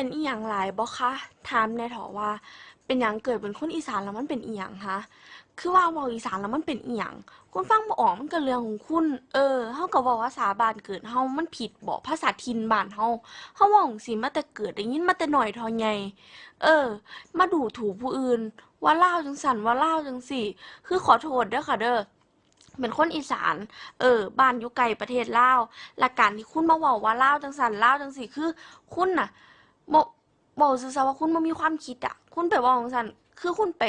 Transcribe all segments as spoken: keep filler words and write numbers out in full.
เป็นอีหยังหลายบ่คะ ถามแหน่เถาะว่า เป็นหยังเกิดเป็นคนอีสานแล้วมันเป็นอีหยังฮะ คือว่าเว้าอีสานแล้วมันเป็นอีหยัง คุณฟังบ่ออกมันก็เรื่องของคุณ เออ เฮาก็เว้าภาษาบ้านเกิดเฮา มันผิดบ่ ภาษาถิ่นบ้านเฮา เฮาเว้าจั่งซี้มาแต่เกิด ได้ยินมาแต่น้อยเฒ่าใหญ่ เออ มาดูถูกผู้อื่น ว่าลาวจั่งซั้น ว่าลาวจั่งซี้ คือขอโทษเด้อค่ะเด้อ เป็นคนอีสาน เออ บ้านอยู่ใกล้ประเทศลาว และการที่คุณมาเว้าว่าลาวจั่งซั้น ลาวจั่งซี้ คือคุณน่ะ บ่ เว้าซื่อๆว่าคุณบ่มีความคิดอะ คุณไปเว้าจั่งซั้น คือคุณไป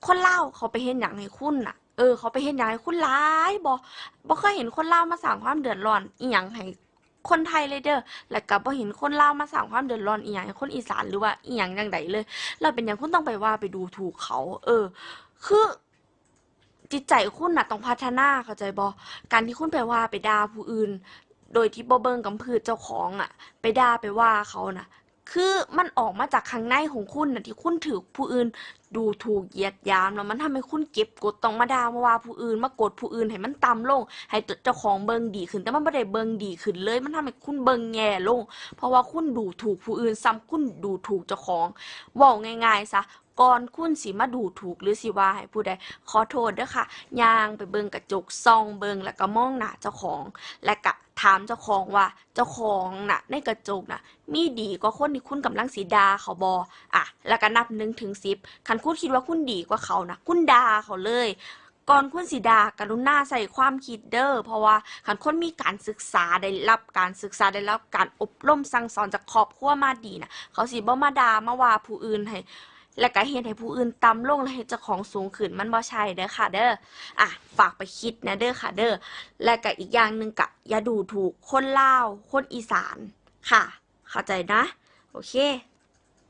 คนลาวเขาไปเฮ็ดหยังให้คุณน่ะ เออ เขาไปเฮ็ดหยังให้คุณหลายบ่ บ่เคยเห็นคนลาวมาสร้างความเดือดร้อนอีหยังให้คนไทยเลยเด้อ แล้วก็บ่เห็นคนลาวมาสร้างความเดือดร้อนอีหยังให้คนอีสานหรือว่าอีหยังจั่งใดเลย แล้วเป็นหยังคุณต้องไปว่าไปดูถูกเขา เออ คือ จิตใจคุณน่ะต้องพัฒนา เข้าใจบ่ การที่คุณไปว่าไปด่าผู้อื่น โดยที่บ่เบิ่งกำพืชเจ้าของอะ ไปด่าไปว่าเขาน่ะ คือมันออกมาจากข้างในของคุณน่ะ ที่คุณถืกผู้อื่นดูถูกเหยียดหยาม แล้วมันทำให้คุณเก็บกดต้องมาด่ามาว่าผู้อื่น มากดผู้อื่นให้มันต่ำลง ให้เจ้าของเบิ่งดีขึ้น แต่มันบ่ได้เบิ่งดีขึ้นเลย มันทำให้คุณเบิ่งแย่ลง เพราะว่าคุณดูถูกผู้อื่น ซ้ำคุณดูถูกเจ้าของ เว้าง่ายๆซะ ก่อนคุณสิมาดูถูกหรือสิว่าให้ผู้ใด ขอโทษเด้อค่ะ ย่างไปเบิ่งกระจก ส่องเบิ่ง แล้วก็มองหน้าเจ้าของ แล้วก็ถามเจ้าของว่า เจ้าของน่ะ ในกระจกน่ะ มีดีกว่าคนที่คุณกำลังสิด่าเขาบ่ อ่ะ แล้วก็นับหนึ่งถึงสิบ คันคุณคิดว่าคุณดีกว่าเขาน่ะ คุณด่าเขาเลย ก่อนคุณสิด่า กรุณาใช้ความคิดเด้อ เพราะว่าคันคนมีการศึกษา ได้รับการศึกษา ได้รับการอบรมสั่งสอนจากครอบครัวมาดีน่ะ เขาสิบ่มาด่ามาว่าผู้อื่นให้ และก็เฮ็ดให้ผู้อื่นต่ำลง และเฮ็ดเจ้าของสูงขึ้น มันบ่ใช่เด้อค่ะเด้อ อ่ะ ฝากไปคิดแหน่เด้อค่ะเด้อ และก็อีกอย่างหนึ่งก็อย่าดูถูกคนลาว คนอีสานค่ะ เข้าใจนะ โอเค